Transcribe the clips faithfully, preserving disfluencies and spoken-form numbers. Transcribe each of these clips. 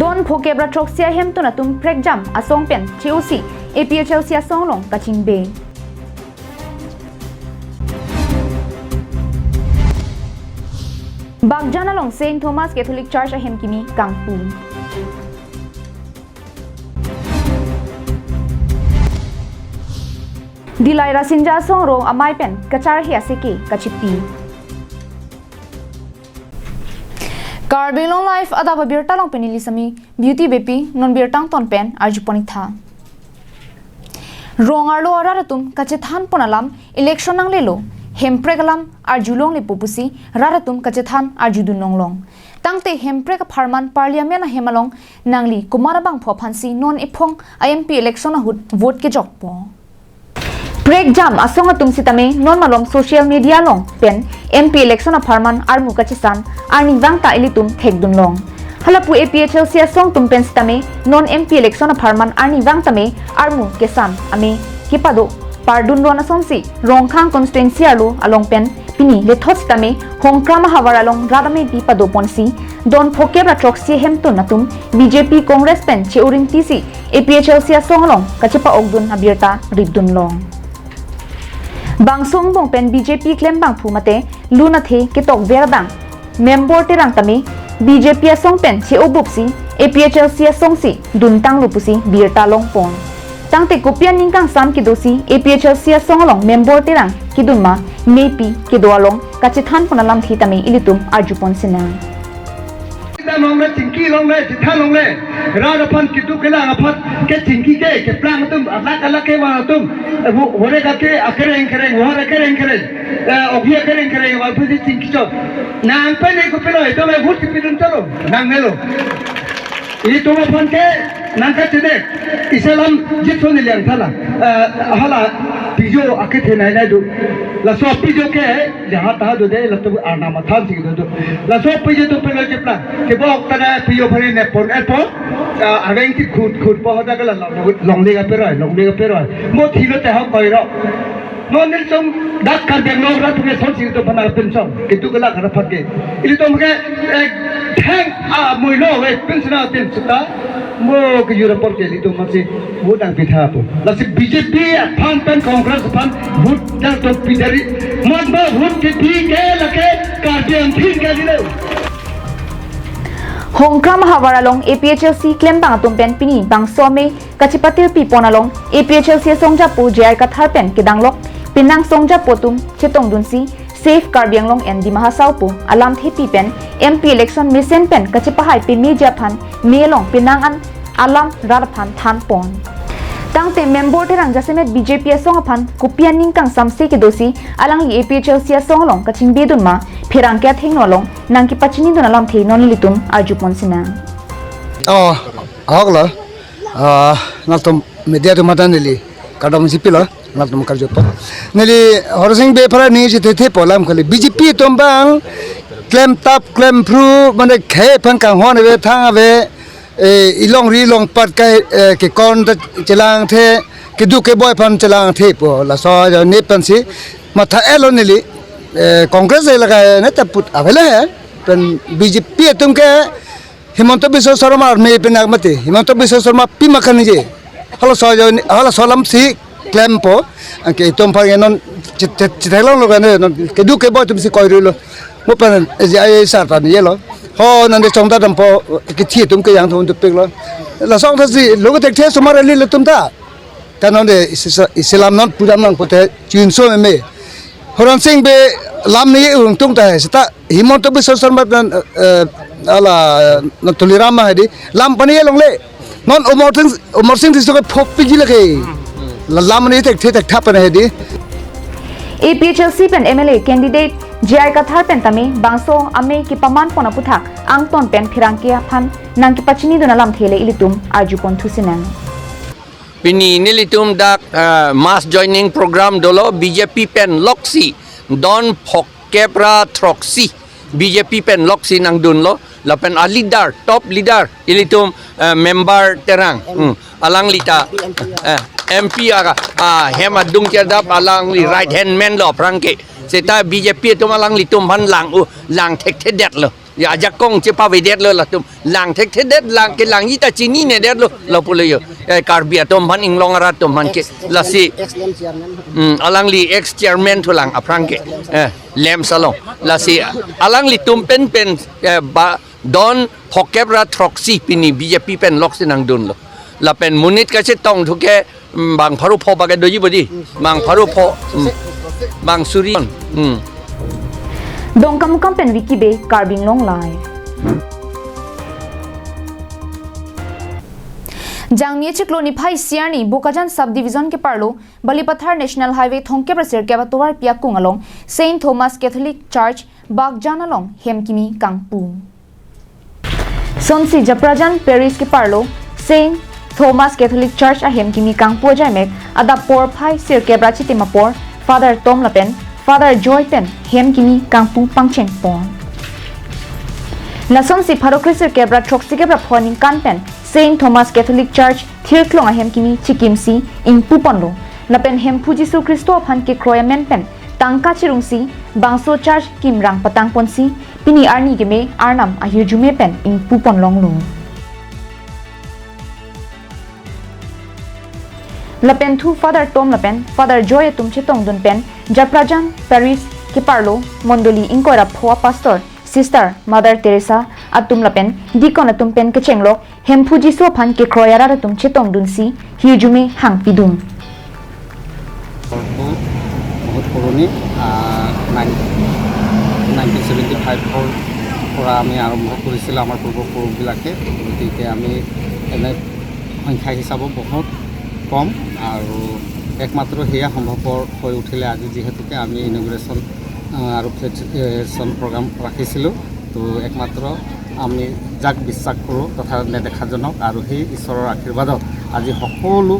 Don phokep ra throksi ahemtun atum prekjam asong pen che-osi A P H L C asong along kachingbe. Bakjan along Saint Thomas Catholic Church ahem kimi kangpu. Dillai Rasinja asong ro amei pen kacharhe aseke kachipi. Karbi Anglong Live adap abirta along pini neli Sami Beauty Beypi, non birta angton pen arjupon-ik tha. Rong arlo arat atum kachethanpon alam election nanglelo, hemprek alam arju longlepo pusi rat atum kachethan arjudun longlong. Tangte hemprek apharman Parliament ahem along nangli komat abangphu aphansi non ephong a M P election ahut vote kejokpo. Prekjam asong atum sitame non malom social media along pen M P election apharman armu kachesan arnivang ta ilitum thekdun long. Halapu A P H L C asong atum pen sitame non M P election apharman arnivang tame armu kesan ame kepado pardun ron asonsi Rongkhang constituency arlo along pen pini lethot sitame Hongkram ahavar along rat amepi padoponsi don phokep ra throksi ahemtun atum B J P Congress pen che-orinti si A P H L C asong along kachepa-okdun abirta ripdun long. Bangso angbong pen B J P klembangphu mate lun athe ketokver abang Member Terang tame B J P asong pen che-obupsi A P H L C asongsi duntanglo pusi birta longpon. Tangte kopi aning kangsam kedosi A P H L C asong along Member Terang kedun ma mepi kedo along kachethanpon alamthe tame ilitum arjupon sinang. Sita longle, chingki longle, chethan longle. Rat aphan keduk kelang aphan kechingki ke, keplang atum, alak alak kevang atum. Eh, vo-, vore kake akereng kereng, vore kereng kereng. Eh, ogi akereng kereng, vore pusi chingki chot. Nang pen ne kopilo, itum e vote kipidun chalo, nangnelo. Itum aphan ke nangkachedek, isi alam jitso neliang thala. Eh, hala pijo akethenei nai do. Laso pijo ke, jaha taha dode, latum arnam athansi kedo do. Laso pijo atum pilo cheplang. Kebok tada pijo phari nepon etpo. Ah, aveng ti khut khutpo, hadak la long, longle kaperoi, longle kaperoi. Mo thilo te hok koiro. Non nelitum dak Karbi Anglong rat atum ke sonsi itum aphan pension, keduk kelak rat aphan ke. Ilitum ke, eh, thang, ah, muilo, eh, pension atin seta. Mo kejur apor ke ilitum masi vote nangpi tha po. Lasi B J P aphan pen Congress aphan vote nangtum pidari. Mon ba vote kepi ke lake Karbi Anglong ke lilo. Hongkram ahavar along A P H L C klembang atum pen pini bangso amei kachepatirpipon along A P H L C asongjapo J I Kathar pen kedanglok penang songjapo atum chetongdunsi Save Karbi Anglong and Dima Hasao pu alamthepi pen M P election mesen pen kachepahai pemeji aphan mei along penang an alam rat aphan thanpon. Tangte Member Terang jasemet B J P asong aphan kopi aning kangsamse kedosi alangli A P H L C asong along kachingbedun ma pherangke athengno along nangkepachinidun alamthe non ilitum arjupon sinang. Oh, ahok lo. Ah, nangtum media atum hadak neli kardom isi pilo, nangtum karjupo. Neli Horsing Bey aphan neli chethe thepo alam kali. B J P atum abang klemtap klemphru mane khei aphan kanghon ave thang ave, eh, ilongri longpat kai, eh, kekon ta chelangthe, keduk keboi aphan chelangthepo. Laso ajoine pensi matha-etlo neli, eh, Congress le lakai ne ta put avele he. Pen B J P atum ke Himanta Biswa Sarma army penak mati. Himanta Biswa Sarma pima kaningje. Halaso ajoine, halaso alamsi klempo. Anke itum aphan non chit-, chit-, chithelong lo kane non keduk keboi atumsi koirulo. Mo pen J I sar ta ningje lo. Ho nande chongda dampo kethi atum ke jangthon dopiklo. Laso athasi lo kethekthe osomar eli lo atum ta. Ta non de isi sa-, isi lam non pudam nang pote chinso meme. Horsing Bey lam ni ungtung ta he. Seta Himanta Biswa Sarma dan, eh, ala, na Tuliram ma hedi. Lam pani longle. Non Amarsing, Amarsing Tisso ke phopiji lake. La lam ni tek, tek, tek thap pani hedi. A P H L C pen M L A candidate J I Kathar pen tame bangso amei kepamanpon aputhak angton pen pherangke aphan nangkepachinidun alamthe le ilitum arjupon thusinang. Pini nelitum dak, eh, mass joining program dolo B J P pen loksi don phokep ra throksi B J P pen loksi nangdunlo lapen a leader, top leader ilitum, eh, Member Terang, hmm, alangli ta, eh, M P aga, ah, hem adung cherdap alangli right hand man lo aphrang ke. Seta B J P atum alanglitum aphan lang u, lang thekthedetlo. Ya, ajakong chepavedetlo latum. Lang thekthedet, lang kelangji ta chininedetlo, lapulo yo. Eh, Karbi atum aphan, Inglong arat atum aphan ke. Ex, ex, lasi, ex lem chairman. Hmm, alangli ex chairman thulang aphrang ke. Eh, lem salong. Lasi, alanglitum pen pen, eh, ba, don throkkep ra throksi pini B J P pen loksi nangdunlo. Lapen monit kachetongthu ke, mm, bang pharo pho bage doji bodi. Bang pharo pho, mm, bang suri. Mm. Dongkamukam pen Vicky Bey, Karbi Anglong Live. Jangmi achiklo niphai isi arni Bokajan Subdivision keparlo, Balipathar National Highway thomkep ra sirkep atovarpi akung along Saint Thomas Catholic Church Bakjan along hem kimi kangpu. Sonsi Japrajan Parish keparlo Saint Thomas Catholic Church ahem kimi kangpu ajaimek adap porphai sirkep ra chitim apor Father Tom lapen Father Joy pen hem kimi kangpu pangchengpon. Lasonsi pharo kre sirkep ra throksikep ra pho aningkan pen Saint Thomas Catholic Church thirklong ahem kimi chikimsi ingpuponlo. Lapen Hemphu Jisu Khristo aphan kekroi amen pen tangka chirungsi bangso church kimrang patangponsi pini arni keme Arnam ahirjume pen ingpuponlonglo. Lapen thu Father Tom lapen Father Joy atum chetongdun pen Japrajan Parish keparlo mondoli ingkoi ra pho a-pastor, Sister Mother Teresa atum lapen deacon atum pen kechenglok Hemphu Jisu aphan kekroi arat atum chetongdunsi hirjume hangpidun. বহুত, বহুত পুৰণি, আহ, nine-, nineteen seventy ফাইভৰ পৰা আমি আৰম্ভ কৰিছিলোঁ আমাৰ পূৰ্বপুৰুষবিলাকে। গতিকে আমি এনে সংখ্যা হিচাপত বহুত কম আৰু একমাত্ৰ সেয়া সম্ভৱপৰ হৈ উঠিলে আজি যিহেতুকে আমি ইনগুৰেশ্যন, আহ, আৰু ফ্লেগশ্বিপ, এ, শ্যন প্ৰগ্ৰাম ৰাখিছিলোঁ। তো একমাত্ৰ আমি যাক বিশ্বাস কৰোঁ তথা নেদেখাজনক আৰু সেই ঈশ্বৰৰ আশীৰ্বাদত আজি সকলো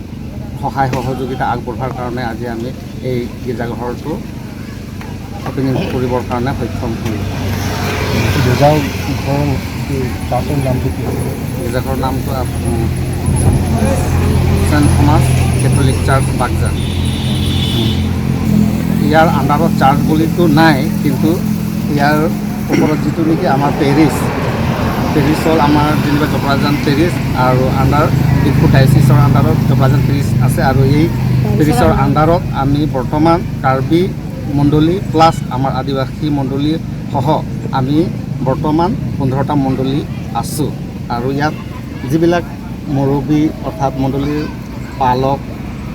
সহায় সহযোগিতা আগবঢ়োৱাৰ কাৰণে আজি আমি এই গীৰ্জাঘৰটো অপেনিং কৰিবৰ কাৰণে সক্ষম হ'লোঁ। গীৰ্জা ঘৰ কি, চাৰ্চৰ নামটো কি? গীৰ্জাঘৰৰ নামটো আপ-, um, saint Thomas Catholic church Baghjan. ইয়াৰ আণ্ডাৰত চাৰ্চ বুলিতো নাই, কিন্তু ইয়াৰ ওপৰত যিটো নেকি আমাৰ পেৰিছ, পেৰিছ হ'ল আমাৰ যেনিবা জপৰাজান পেৰিছ আৰু আণ্ডাৰ ডিফু ডায়চিছৰ আণ্ডাৰত জপৰাজান পেৰিছ আছে আৰু এই পেৰিছৰ আণ্ডাৰত আমি বৰ্তমান কাৰ্বি মণ্ডলী প্লাছ আমাৰ আদিবাসী মণ্ডলী সহ আমি বৰ্তমান পোন্ধৰটা মণ্ডলী আছোঁ। আৰু ইয়াত যিবিলাক মুৰব্বী অৰ্থাৎ মণ্ডলীৰ পালক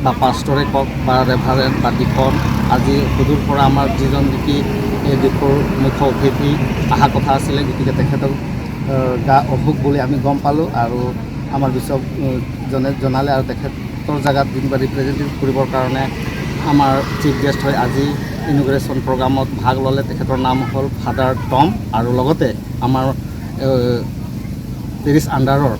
বা পাষ্টৰে কওক বা ৰেভাৰেণ্ড বা ডিকন, আজি সুদূৰ পৰা আমাৰ যিজন নেকি এই ডিফুৰ মুখ্য অতিথি অহা কথা আছিলে, গতিকে তেখেতক, আহ, গা অসুখ বুলি আমি গম পালোঁ আৰু আমাৰ বিশ্বপ, আহ, জনে জনালে আৰু তেখেতৰ জেগাত যেনিবা ৰিপ্ৰেজেণ্টেটিভ কৰিবৰ কাৰণে আমাৰ চিফ গেষ্ট হৈ আজি ইনগুৰেশ্যন প্ৰগ্ৰামত ভাগ ল'লে। তেখেতৰ নাম হ'ল ফাদাৰ টম আৰু লগতে আমাৰ, আহ, পেৰিছ আণ্ডাৰৰ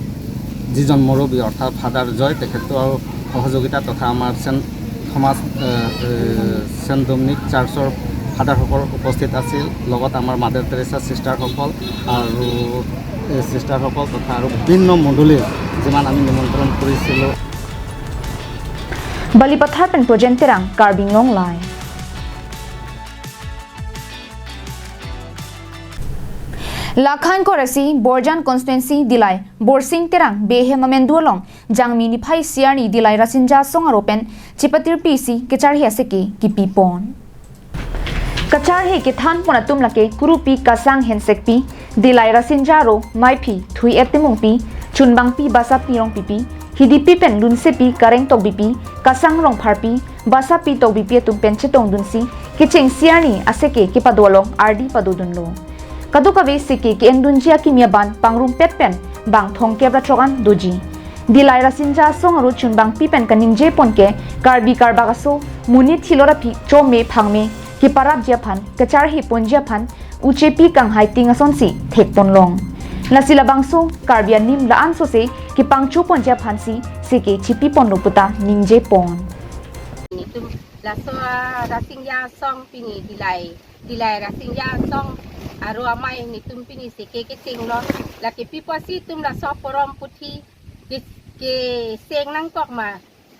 যিজন মুৰব্বী অৰ্থাৎ ফাদাৰ জয়, তেখেতৰ সহযোগিতা তথা আমাৰ ছেণ্ট থমাছ, এ, এ, ছেণ্ট ডমিনিক চাৰ্চৰ ফাদাৰসকল উপস্থিত আছিল। লগত আমাৰ মাদাৰ টেৰেছা ছিষ্টাৰসকল আৰু, এ, ছিষ্টাৰসকল তথা আৰু বিভিন্ন মণ্ডলীৰ যিমান আমি নিমন্ত্ৰণ কৰিছিলোঁ। Balipathar pen Projen Terang, Karbi Anglong Live. Lakha ingkoi ra isi Borjan constituency Dillai Borsing Terang Bey ahem amendu along Jangmi niphai isi arni Dillai Rasinja Asong aro pen chepatirpi isi kacharhe aseke kipipon. Kacharhe kethanpon atum lake Kurupi Kasang Hensekpi, Dillai Rasinja aro Maiphi Thui-et Timungpi, Chunbangpi Basapi Rongpipi, Hidipi pen Lunsepi Kareng Tokbipi, Kasang Rongpharpi, Basapi Tokbipi atum pen chetongdunsi kecheng isi arni aseke kepado along ardi padodunlo. Kadokave seke ke-endunji akimi aban pangrumpet pen bang thomkep ra throk an doji. Dillai Rasinja Asong aro Chunbangpi pen kaningjepon ke Karbi Karbak aso monit thilot aphi chome phangme keparapji aphan kacharheponji aphan uchepi kanghai ting asonsi thekponlong. Lasi labangso Karbi anim la-an sose kepangchoponji aphansi seke chepiponlo puta ningjepon. Netum laso a-Rasinja Asong pini Dillai, Dillai Rasinja Asong aro amei netum pini seke kechenglo. Lake pi apotsi itum laso porom puthi ke, kecheng nangkok ma,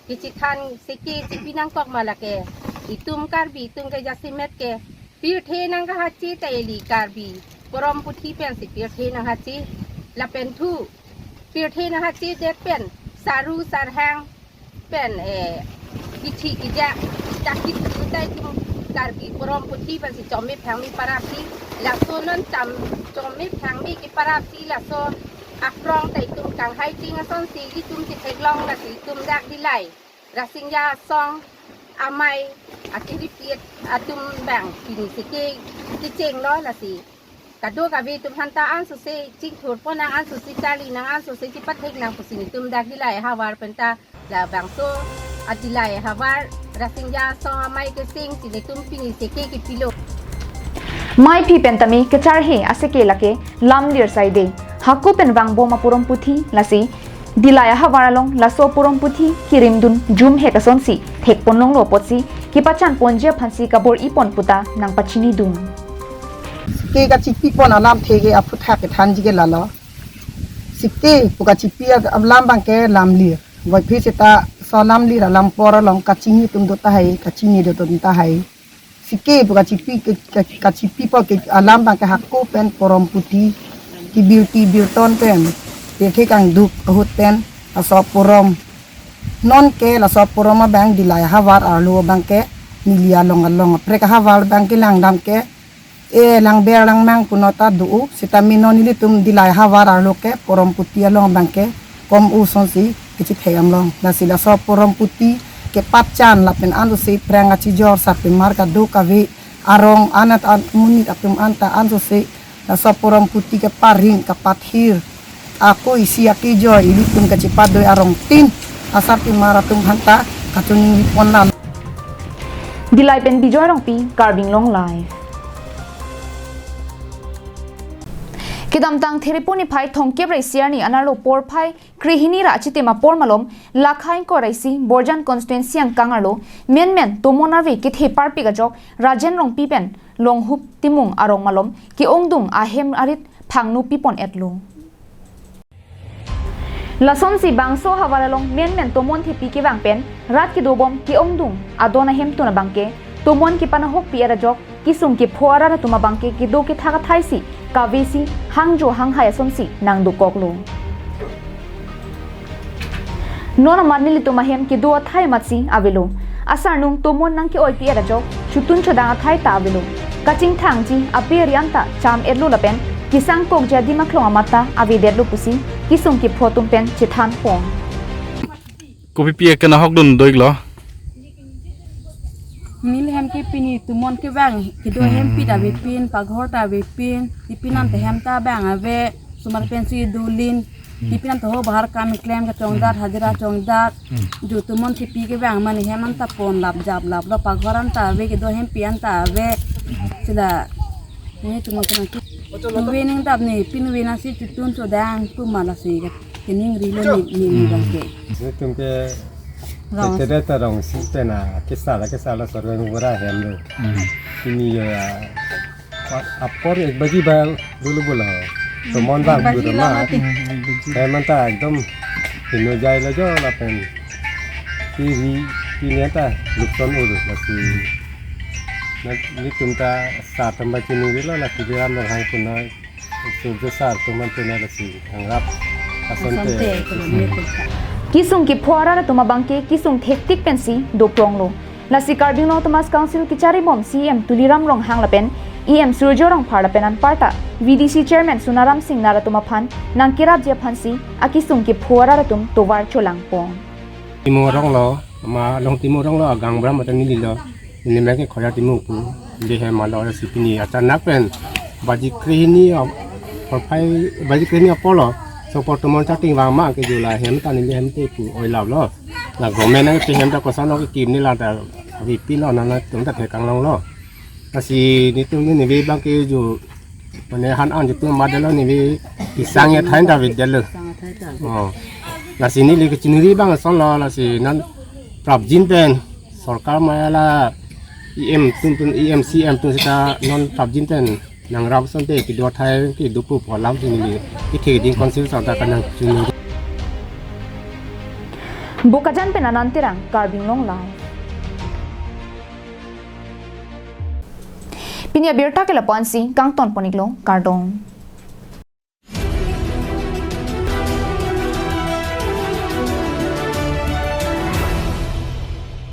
kechethan seke chepi nangkok ma lake. Itum Karbi itum ke jasemet ke pirthe nangkahachi ta ili Karbi. Porom puthi pensi pirthe nanghachi, lapen thu pirthe nanghachidet pen saru sarhang pen, eh, kithi kija chakit kutai tum Karbi porom puthi pensi chomi phangmi parapsi, laso non cham chomi phangmi ke parapsi laso aprong ta itum kanghai ting asonsi itum chetheklong, lasi itum dak Dillai Rasinja Asong Amei akiripit atum bang pini seke kechenglo, lasi kadokave atum aphanta ansose chingthurpon nang, ansose charli nang, ansose chepathek nang pusi itum dak Dillai ahavar penta labangso a Dillai ahavar Rasinja Asong Amei keseng si itum pini seke kepilo. Meiphi pen tame kacharhe aseke lake lamlir saide. Hako pen vangbom aporom puthi, lasi Dillai ahavar along laso porom puthi kirimdun jumhek asonsi thekponlonglo apotsi kepachanponji aphansi kabor-ipon puta nangpachinidun. Seke kachipipon alamthe ke aphuthak kethanji ke lalo. Seke pu kachipi alam abangke lamlir. Voiphit seta so lamlir alam apor along kachini atum do tahai, kachini do atum tahai. Seke pu kachipi ke, ke, kachipipo ke alam abangke hako pen porom puthi kebirti birton pen pirthe kangduk ahut pen laso porom. Nonke laso porom abang Dillai ahavar arlo abangke neli along along aprek ahavar abangke langdam ke, eh, langber langmang puno ta do-o, sitame non nelitum Dillai ahavar arlo ke porom puthi along abangke kom-o asonsi kechethek damlong. Lasi laso porom puthi kepachan lapen ansose phrang achijor sarpimar kadokave arong anat an monit atum anta ansose laso porom puthi keparing kapathir ako isi akejoi ilitum kachepatdoi arongtin asarpimar atum aphanta kachiningriponlo. Dillai pen Bijoy Rongpi, Karbi Anglong Live. Kedamtang Thereponi phai thomkep ra isi arni anerlo porphai krehini ra achitim apor malom, lakha ingkoi ra isi Borjan constituency angkang arlo menmen tomon arve kethe parpik ajok Rajen Rongpi pen Longhup Timung arong malom ke-ongdung ahem arit phangno pipon-etlo. Lasonsi bangso ahavar along menmen tomon thepi kevang pen rat kedobom ke-ongdung adon ahemtun abangke tomon kepanahokpi-et ajok kesung kepho arat atum abangke kedo kethak athaisi kavesi hangjo hanghai asonsi nangdokoklo. Non amat nelitum ahem kedo athai amatsi avelo. Asarnung tomon nangke-oipi-et ajok chotun chodang athai ta avelo. Kachingthangji ape ari anta cham-etlo lapen kesangkokji adim aklong amat ta avedetlo pusi kesung kepho atum pen chethanpon. Kopi pi akanahokdun do-iklo? Neli hem ke pini tomon kevang, kedo hempi ta avepin, paghor ta avepin, ipin anta hem ta abang ave, osomar pensi dulin, ipin anta ho bahar kam keklem kachongdat, hajira chongdat, jo tomon thepi kevang mane hem anta pon lap jap laplo, paghor anta ave, kedo hempi anta ave, sila, ne tomon tomon ke. Ave ning dap ne, pin ave nangsi chotun chodang pu ma lasi ke. Keningrilo ne, ne, ne abangke. Netum ke Rong. Tete ta rongsi pen a kesar kesar la sorga ngura hem lo. Hmm. Pini ya, a, apor ek baji ba dulu bola. Tomon bang ek baji bulu la ma. Mati. Hem anta ekdom hino jai lo jo lapen. Pini, pini anta lukson ulu lasi. Na, netum ta sar tamba chiningrilo lasi biram hang punoi. Surjo sar tuman tuna lasi nangrap asonte. Asonte, ekonomi pulsa. Kesung kepho arat atum abangke kesung thektik pensi dopronglo. Lasi Karbi Anglong Autonomous Council kecharibom C E M Tuliram Ronghang lapen E M Surjo Rongphar lapen anparta V D C Chairman Sonaram Singnar atum aphan nangkerapji aphansi akesung kepho arat atum tovar cholangpon. Timung arong lo, ma long Timung arong lo, agang bram atan neli lo. Neli mek ke Khoya Timung pu. Neli hem alo si pini achanak pen baji krehini ap-, aphai baji krehini apor lo. So apor tomon chating vang ma ke jula hem ta neli hem te pu oi lap lo. La government nangpi hem ta koson lo kekim neli la ta avepin lo nana tum ta thekang long lo. Lasi netum neli abangke jo mane han an jitu madelo neli kesang athai ta avedetlo. Sang athai ta. Oh. Lasi neli kechiningri abang ason lo lasi non prapjin pen sorkar maya la E M atum atum E M C E M atum seta non prapjin pen nangrap asonte kedo athai kedo pu pu alam si neli kethe ding council sa ta kanang chiningri. Bokajan pen Anand Terang, Karbi Anglong Live. Pini abirta ke lapu-ansi kangton pon-iklo, kardom.